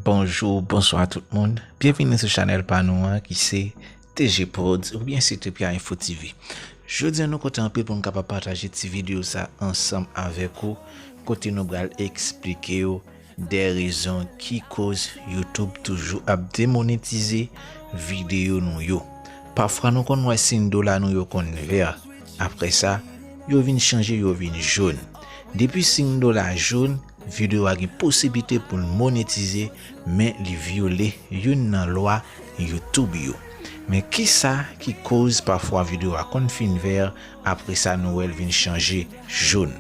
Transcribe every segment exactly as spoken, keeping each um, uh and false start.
Bonjou, bonswa tout moun. Byenvini sou chanèl pa nou an ki se T G Pods oubyen se T P A Info T V. Jodi a nou kontan anpil pou n kapab pataje ti videyo sa ansanm avèk ou, kote nou pral eksplike w de rezon ki koz YouTube toujou ap demonetize videyo nou yo. Pafwa nou konn wè siy dola nou yo konn vè, apre sa, yo vin chanje, yo vin jòn. Depi siy dola jòn, videyo a gen posiblite pou l monetize, men li vyole youn nan lwa YouTube yo. Men kisa ki koz pafwa videyo a konn fin vè, apre sa nou wè l vin chanje jòn?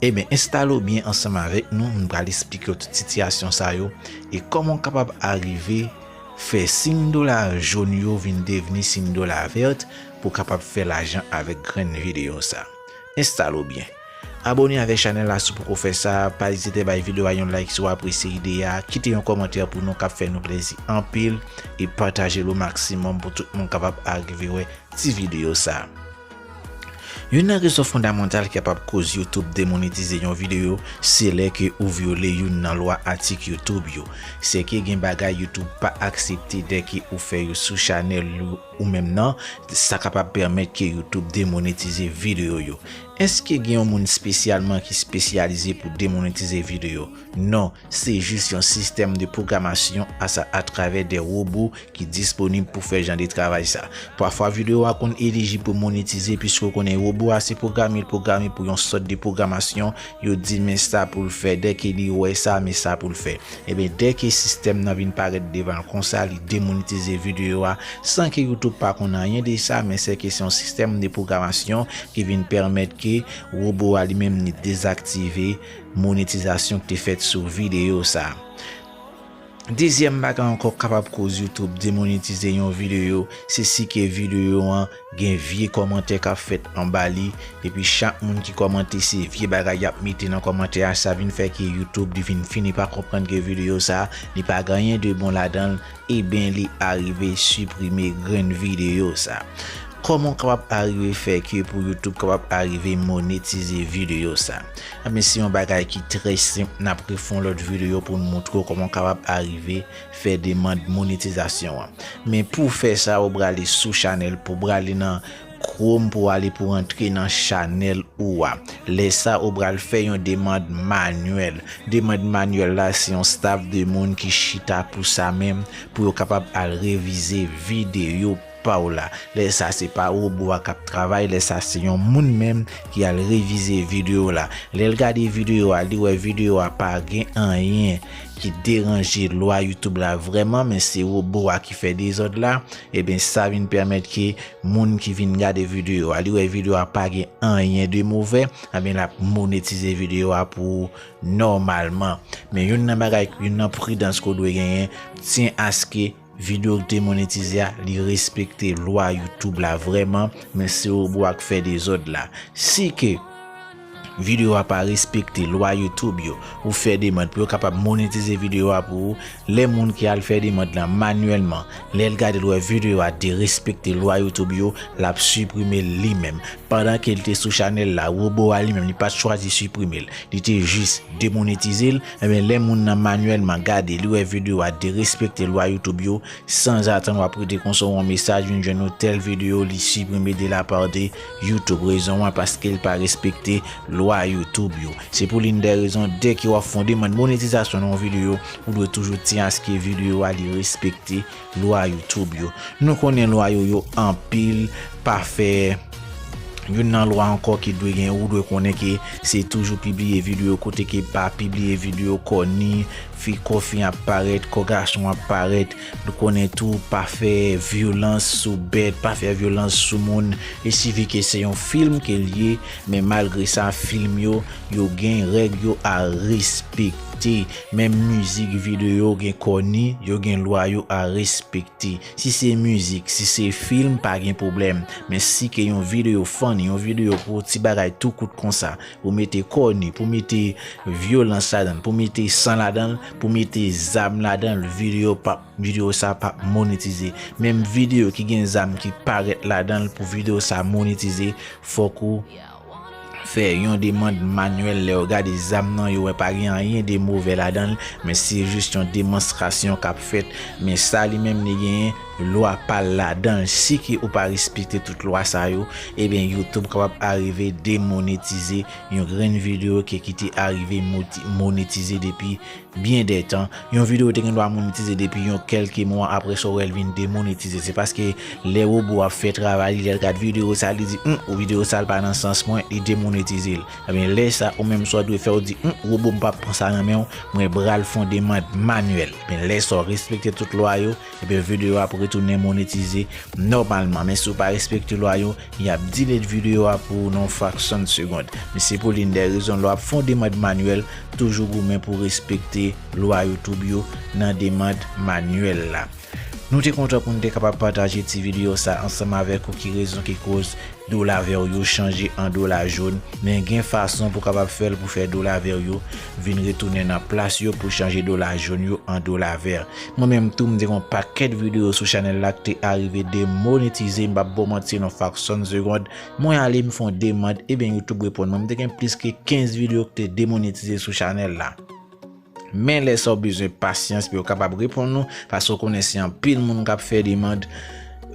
Ebyen, enstale w byen ansanm avèk nou, m pral esplike w tout sitiyasyon sa yo e kòman w kapab arive fè siy dola jòn yo vin devni siy dola vèt pou w kapab fè lajan avèk grenn videyo sa. Enstale w byen. Abòne avèk chanèl la si w poko fè sa, pa ezite bay videyo a yon like si w apresye ide a, kite yon kòmantè pou nou k ap fè nou plezi anpil, e pataje l o maksimòm pou tout moun kapab arive wè ti videyo sa. Youn nan rezon fondamantal ki kapab koz YouTube demonetize yon videyo, se lè ke ou vyole youn nan lwa atik YouTube yo. Se ke gen bagay YouTube pa aksepte dèke ou fè yo sou chanèl ou, ou menm nan, sa kapab pèmèt ke YouTube demonetize videyo yo. Èske gen yon moun espesyalman ki espesyalize pou demonetize videyo? Non, se jis yon sistèm de pwogramasyon asa atravè de wobo ki disponib pou fè jan de travay sa. Pafwa videyo a konn elijib pou monetize, piske w konnen wobo a se pwograme, l pwograme pou yon sòt de pwogramasyon, yo di men sa pou l fè, dèke li wè sa, men sa pou l fè. Ebyen, dèke sistèm nan vin parèt devan l konsa, li demonetize videyo a, san ke YouTube pa konn anyen de sa, men se ke se yon sistèm de pwogramasyon ki vin pèmèt ke wobo a li menm li dezaktive monetizasyon ki te fèt sou videyo sa. Dezyèm bagay ankò k kapab koz YouTube demonetize yon videyo, se si ke videyo an gen vye kòmantè k ap fèt anba li, epi chak moun ki kòmante se vye bagay y ap mete nan kòmantè a, sa vin fè ke YouTube li vin fini pa konprann ke videyo sa, li pa gen anyen de bon ladan l, ebyen li arive siprime grenn videyo sa. Kòman w kapab arive fè ke pou YouTube kapab arive monetize videyo sa? Ebyen, se yon bagay ki trè senp, n ap refè yon lòt videyo pou n moutre w kòman w kapab arive fè demann monetizasyon an. Men pou w fè sa, ou prale sou chanèl, pou w prale nan Chrome, pou w ale pou w antre nan chanèl ou a. Lè sa, ou pral fè yon demann manyèl. Demann manyèl la, se yon staff de moun ki chita pou sa menm, pou yo kapab al revize videyo pa w la. Lè sa, se pa wobo a k ap travay, lè sa, se yon moun menm ki al revize videyo la. Lè l gade videyo a, li wè videyo a pa gen anyen ki deranje lwa YouTube la vrèman, men se wobo a ki fè dezòd la, ebyen, sa vin pèmèt ke moun ki vin gade videyo a, li wè videyo a pa gen anyen de movè, ebyen, l ap monetize videyo a pou ou nòmalman. Men youn nan bagay, youn nan pridans ke w dwe genyen, tyen aske videyo w te monetize a, li respekte lwa YouTube la vrèman, men se wobo a k fè dezòd la. Si ke videyo a pa respekte lwa YouTube yo, ou fè demann pou yo kapab monetize videyo a pou ou, lè moun ki al fè demann lan manyèlman, lè l gade l wè videyo a derespekte lwa YouTube yo, l ap siprime l li menm. Pandan ke l te sou chanèl la, wobo a li menm, li pa t chwazi siprime l. Li te jis demonetize l. Ebyen, lè moun nan manyèlman gade, li wè videyo a derespekte lwa YouTube yo, sanzatann w ap rete konsa w wè yon mesaj vin jwenn ou, tèl videyo li siprime de la part de YouTube. Rezon an, paske l pa respekte lwa YouTube yo. Se pou l'une des raisons, dèke w ap fè yon demann monetizasyon nan yon videyo, ou dwe toujou tyen aske videyo a li respekte lwa YouTube yo. Nou konnen lwa yo, yo anpil, pa fè youn nan lwa ankò ki dwe gen, ou dwe konnen ke se toujou pibliye videyo, kote ke pa pibliye videyo kò ni fi, kò fi ap parèt, kò gason ap parèt. Nou konnen tou, pa fè vyolans sou bèt, pa fè vyolans sou moun. E sifi ke se yon fim ke l ye, men malgre sa, fim yo, yo gen règ yo a respekte. Menm mizik videyo gen kò ni, yo gen lwa yo a respekte. Si se mizik, si se fim, pa gen pwoblèm. Men si ke yon videyo funny, yon videyo pou ti bagay tou kout konsa, pou mete kò ni, pou mete vyolans ladan l, pou mete san ladan l, pou mete zam ladan l, videyo p ap, videyo sa p ap monetize. Menm videyo ki gen zam ki parèt ladan l, pou videyo sa monetize, fòk ou fè yon demann manyèl. Lè yo gade zam nan, yo wè pa gen anyen de movè ladan l, men se jis yon demonstrasyon k ap fèt. Men sa li menm li genyen, lwa pa l ladan l. Si ke ou pa respekte tout lwa sa yo, ebyen YouTube kapab arive demonetize yon grenn videyo ke ki te arive moti- monetize depi byen dè tan. Yon videyo te gen dwa monetize depi yon kèlke mwa, apre sa w wè l vin demonetize. Se paske lè wobo ap fè travay li, lè l gad videyo sa, li di, "Hum, videyo sa l pa nan sans mwen," li demonetize l. Ebyen, lè sa, ou menm sa w dwe fè, ou di, "Hum, wobo, m p ap pran sa nan men w, mwen pral fè yon demann manyèl." Ebyen, lè sa w respekte tout lwa yo, ebyen, videyo ap retounen monetize nòmalman. Men si w pa respekte lwa yo, y ap delete videyo a pou w nan yon fraksyon de segonn. Men se pou l'une des raisons, lè w ap fè yon demann manyèl, toujou goumen pou respekte lwa YouTube yo nan demann manyèl la. Nou te kontan pou n te kapab pataje ti videyo sa ansanm avèk ou, ki rezon ki koz dola vè w yo chanje an dola jòn, men gen fason pou kapab fè l pou fè dola vè w yo vin retounen nan plas yo, pou chanje dola jòn yo an dola vè. Mwen menm tou, m te gen yon pakèt videyo sou chanèl la ki te arive demonetize, m p ap ba w manti, nan fraksyon de segonn, mwen ale, m fè yon demann, ebyen, YouTube reponn mwen. M te gen plis ke kenz videyo ki te demonetize sou chanèl la. Men lè sa w bezwen pasyans pou yo kapab reponn ou, paske w konnen se anpil moun k ap fè demann,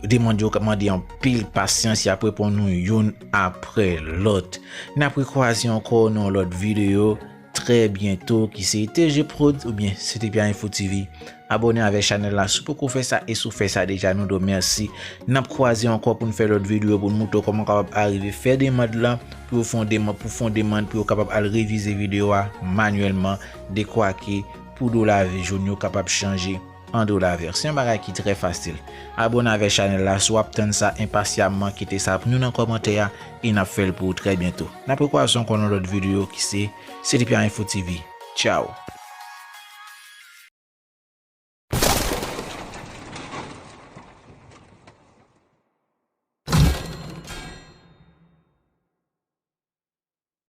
demann yo k ap mande anpil pasyans, y ap reponn ou youn apre lòt. N ap rekwaze ankò nan yon lòt videyo trè byento, ki se T G Prod oubyen C T P A Info T V. Abòne avèk chanèl la si w poko fè sa, e si w fè sa deja, nou di w mèsi. N ap kwaze ankò pou n fè lòt videyo, pou n moutre w kòman w kapab arive fè demann lan, pou yo fè yon demann, pou fè yon demann, pou yo kapab al revize videyo a manyèlman, dekwake pou dola vè jòn yo kapab chanje an dola vè. Se yon bagay ki trè fasil. Abòne avèk chanèl la si w ap tann sa enpasyabman, kite sa pou nou nan kòmantè a, e n ap fè l pou ou trè byento. N ap rekwaze ankò nan lòt videyo ki se C T P A Info T V. Tchaw!